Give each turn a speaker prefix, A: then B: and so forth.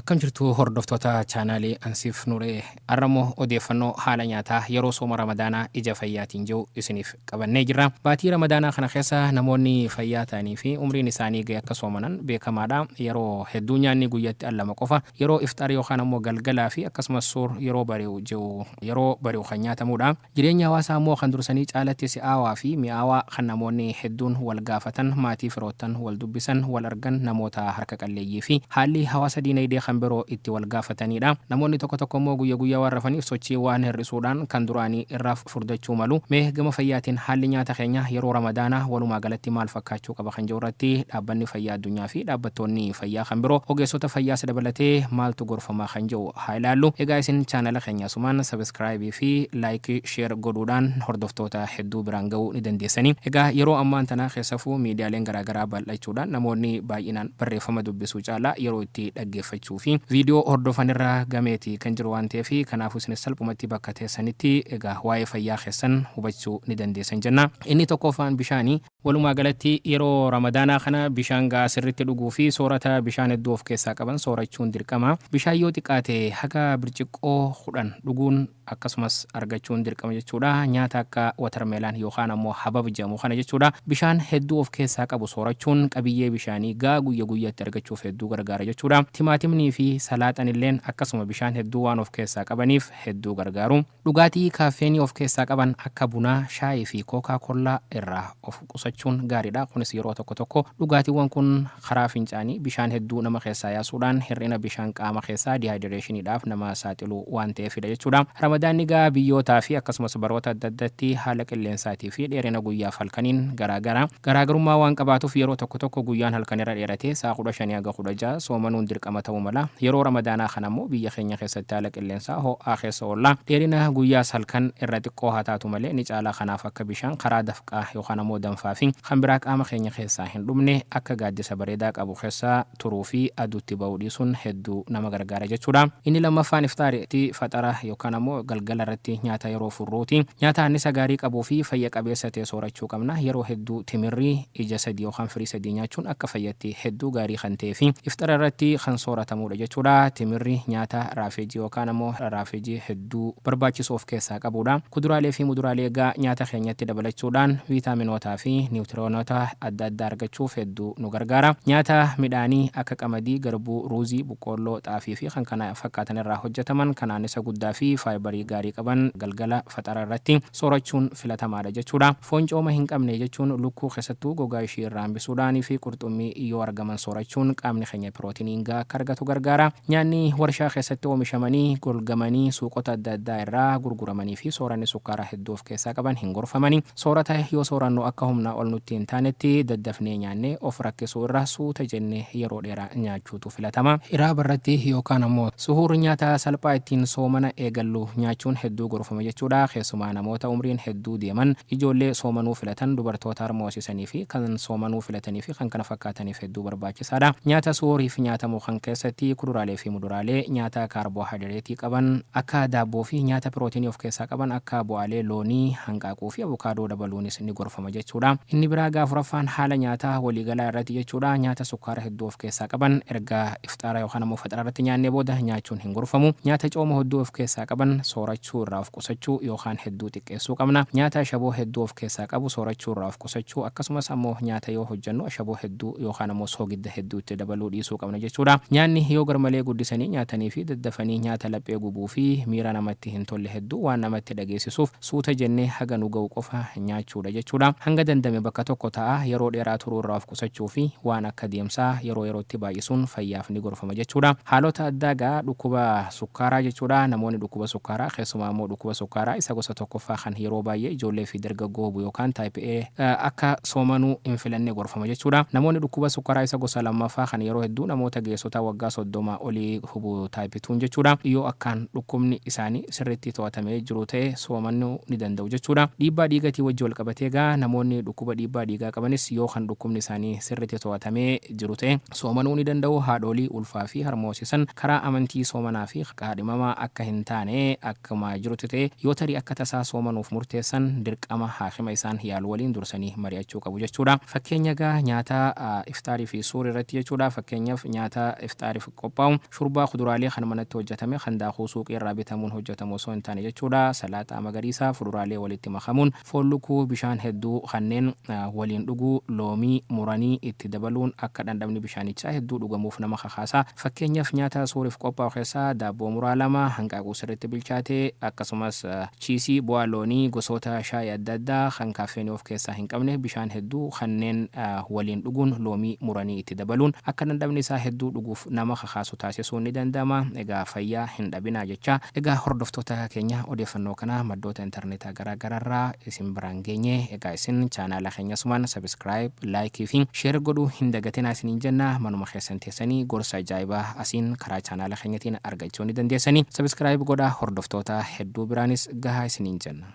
A: Akkam jirtu hordoftoota chaanaalii Ansiif Nuree? Har'ammoo odeeffannoo haala nyaataa yeroo sooma Ramadaanaa ija fayyaatiin jiru isiniif qabannee jirra. Baatii Ramadaanaa kana keessa namoonni fayyaa ta'anii fi umriin isaanii ga'e akka soomanan beekamaadha. Yeroo hedduu nyaanni guyyatti al lama qofa, yeroo ifxaar yookaan ammoo galgalaa fi akkasumas suur yeroo bari'u jiru, yeroo bari'u kan nyaatamudha. Jireenya hawaasaa immoo kan dursanii caalatti si'aawaa fi mi'aawaa kan namoonni hedduun wal gaafatan, maatii firoottan wal dubbisan, wal argan, namoota harka qalleeyyii fi haalli hawaasa diinagdee kan biroo itti wal gaafatanidha. Namoonni tokko tokko immoo guyya guyyaa waan rafaniif sochii waan hir'isuudhaan kan duraanii irraa furdachuu malu. Mee gama fayyaatiin haalli nyaata keenya yeroo Ramadaanaa walumaa galatti maal fakkaachuu qaba kan jiru irratti Dhaabbanni Fayyaa Addunyaa fi dhaabbattoonni fayyaa kan biroo, ogeessota fayyaas dabalatee, maaltu gorfamaa kan jiru haa ilaallu. Egaa isin chaanala keenya asumaan subscribe fi like, share godhuudhaan hordoftoota hedduu biraan ga'uu ni dandeessani. Egaa yeroo ammaan tanaa keessafuu miidiyaaleen garaagaraa bal'achuudhaan namoonni baay'inaan barreeffama dubbisuu caalaa yeroo itti dhaggeeffachuu fi viidiyoo hordofan irra gameeti kan jiru waan ta'eef, kanaafuu isinis salphumatti bakka teessanitti egaa waa'ee fayyaa keessan hubachuu ni dandeessan jenna. Inni tokkoffaan bishaanii. Walumaa galatti yeroo Ramadaanaa kana bishaan ga'aa sirritti dhuguu fi soorata bishaan hedduu of keessaa qaban soorachuun dirqama. Bishaan yoo xiqqaate haga birciqqoo 10 dhuguun akkasumas argachuun dirqama jechuudha. Nyaata akka watermelon yookaan ammoo habab jedhamu kana jechuudha. Bishaan hedduu of keessaa qabu soorachuun qabiyyee bishaanii ga'aa guyya guyyatti argachuuf hedduu gargaara jechuudha. Timaatimnii fi salaaxan illeen akkasuma bishaan hedduu waan of keessaa qabaniif hedduu gargaaru. Dhugaatii kaaffeenii of keessaa qaban akka bunaa, shaayii fi kookaa kollaa irraa of qusachuun gaariidha. Kunis yeroo tokko tokko dhugaatiiwwan kun karaa fincaanii bishaan hedduu nama keessaa yaasuudhaan hir'ina bishaan qaama keessaa, dehydration, dhaaf nama saaxilu waan ta'eefidha jechuudha. Ramadaanni egaa biyyootaa fi akkasumas baroota adda addatti haala qilleensaatii fi dheerina guyyaaf halkaniin garaagara. Garaagarummaa waan qabaatuuf yeroo tokko tokko guyyaan halkan irra dheeratee sa'a 15 haga 16 soomanuun dirqama ta'uu mala. Yeroo Ramadaanaa kana immoo biyya keenya keessatti haala qilleensaa ho'aa keessa oolla. Dheerina guyyaas halkan irra xiqqoo haa taatu malee ni caala. Kanaaf akka bishaan karaa dafqaa yookaan ammoo danfaa fi kan biraa qaama keenya keessaa hin dhumne, akka gaaddisa bareedaa qabu keessa turuu fi aduutti ba'uu dhiisuun hedduu nama gargaara jechuudha. Inni lammaffaan ifxaari, faxara yookaan ammoo galgala irratti nyaata yeroo furruuti. Nyaata annisa gaarii qabuu fi fayya qabeessa ta'e soorachuu qabna. Yeroo hedduu timirri ija sadii yookaan firii sadii nyaachuun akka fayyatti hedduu gaarii kan ta'ee fi ifxara irratti kan sooratamuudha jechuudha. Timirri nyaata raafeejii yookaan ammoo raafeejii hedduu barbaachisu of keessaa qabuudha. Kuduraalee fi muduraalee egaa nyaata keenyatti dabalachuudhaan viitaaminootaa fi niwutiroonota adda addaa argachuuf hedduu nu gargaara. Nyaata midhaanii akka qamadii, garbuu, ruuzii, boqqoolloo, xaafii fi kan kana fakkaatan irraa hojjetaman kan aannisa guddaa fi faayibarii gaarii qaban galgala faxara irratti soorachuun filatamaadha jechuudha. Foon cooma hin qabne jechuun lukkuu keessattuu gogaa ishii irraa hambisuudhaan fi qurxummii yoo argaman soorachuun qaamni keenya pirootinii gahaa akka argatu gargaara. Nyaanni warshaa keessatti oomishamanii, golgamanii suuqota adda addaa irraa gurguramanii fi sooranni sukkaara hedduu of keessaa qaban hin gorfamani. Soorata yoo soorannu akka humnaa ol nutti hin taanetti daddafnee nyaannee of rakkisuu irra suuta jennee yeroo dheeraa nyaachuutu filatama. Hiraaba irratti yookaan ammoo suhuur nyaata salphaa ittiin soomana eegallu nyaachuun hedduu gorfama jechuudha. Keessumaa namoota umriin hedduu deeman, ijoollee soomanuu filatan, dubartoota harma hoosisanii fi kan soomanuu filatanii fi kan kana fakkaataniif hedduu barbaachisaadha. Nyaata suhuuriif nyaatamu kan keessatti kuduraalee fi muduraalee, nyaata kaarboohayidireetii qaban akka daabboo fi nyaata pirootinii of keessaa qaban akka bu'aalee loonii, hanqaaquu fi abukaadoo dabaluunis ni gorfama jechuudha. Inni biraa egaa afuraffaan haala nyaataa waliigalaa irratti jechuudha. Nyaata sukkaara hedduu of keessaa qaban erga ifxaara yookaan ammoo faxara irratti nyaannee booda nyaachuun hin gorfamu. Nyaata cooma hedduu of keessaa qaban soorachuu irraa of qusachuu yookaan hedduu xiqqeessuu qabna. Nyaata ashaboo hedduu of keessaa qabu soorachuu irraa of qusachuu, akkasumas ammoo nyaata yoo hojjannu ashaboo hedduu yookaan ammoo soogidda hedduu itti dabaluu dhiisuu qabna jechuudha. Nyaanni yoo garmalee guddisanii nyaatanii fi daddafanii nyaata laphee gubuu fi miira namatti hin tolle hedduu waan namatti dhageessisuuf suuta jennee haga nu ga'u qofa nyaachuudha jechuudha. Hanga danda'ame bakka tokko taa'aa yeroo dheeraa turuu irraa of qusachuu fi waan akka deemsaa yeroo yerootti baay'isuun fayyaaf ni gorfama jechuudha. Haalota addaa egaa dhukkuba sukkaaraa jechuudha. Namoonni dhukkuba sukkaaraa, keessumaa immoo dhukkuba sukkaaraa isa gosa tokkoffaa kan yeroo baay'ee ijoollee fi dargaggoo hubu yookaan type A akka soomanuu hin filanne gorfama jechuudha. Namoonni dhukkuba sukkaaraa isa gosa lammaffaa kan yeroo hedduu namoota ga'eessota waggaa 30 olii hubu, type 2 jechuudha, yoo akkaan dhukkubni isaanii sirriitti to'atamee jiru ta'e soomannuu ni danda'u jechuudha. Dhiibbaa dhiigatii wajji wal qabatee egaa namoonni dhukkuba dhiibbaa dhiigaa qabanis yoo kan dhukkubni isaanii sirriitti to'atamee jiru ta'e soomanuu ni danda'u. Haadhoolii ulfaa fi harma hoosisan karaa amantii soomanaa fi kaadhimamaa akka hin taane Akkuma jirutti ta'e, yoo tarii akka tasaa soomanuuf murteessan, dirqama haakima isaan yaalu waliin dursanii mari'achuu qabu jechuudha. Fakkeenya egaa nyaata iftaarii fi suur irratti jechuudha. Fakkeenyaaf, nyaata iftaariif qophaa'u shurbaa kuduraalee kan manatti hojjetame, kan daakuu suuqii irraa bitamuun hojjetamu osoo hin taane jechuudha. Salaaxaa magariisa, fuduraalee walitti makamuun, foon lukkuu bishaan hedduu kanneen waliin dhuguu, loomii muranii itti dabaluun akka dhandhamni bishaanichaa hedduu dhugamuuf nama kakaasa. Fakkeenyaaf, nyaata suuriif qophaa'u keessaa daabboo muraa lama, hanqaaquu sirriitti bilchaate, akkasumas cheese, bu'aa loonii, gosoota shaayii adda addaa kan kaaffeenii of keessaa hin qabne, bishaan hedduu kanneen waliin dhuguun, loomii muranii itti dabaluun akka dhandhamni isaa hedduu dhuguuf nama kakaasu taasisuun ni danda'ama. Egaa fayyaa hin dhabinaa jecha. Egaa hordoftoota keenya, odeeffannoo kana maddoota intarneetaa garaa garaarraa isin biraan geenye. Egaa isin chaanaala keenya sumaan subscribe, like fi share godhuu hin dagatinaa isiniin jenna. Manuma keessan teessanii gorsa ajaa'ibaa asiin karaa chaanaala keenyatiin argachuu ni dandeessanii. Subscribe godhaa, hordoftoota hedduu biraanis gahaa isiniin jenna.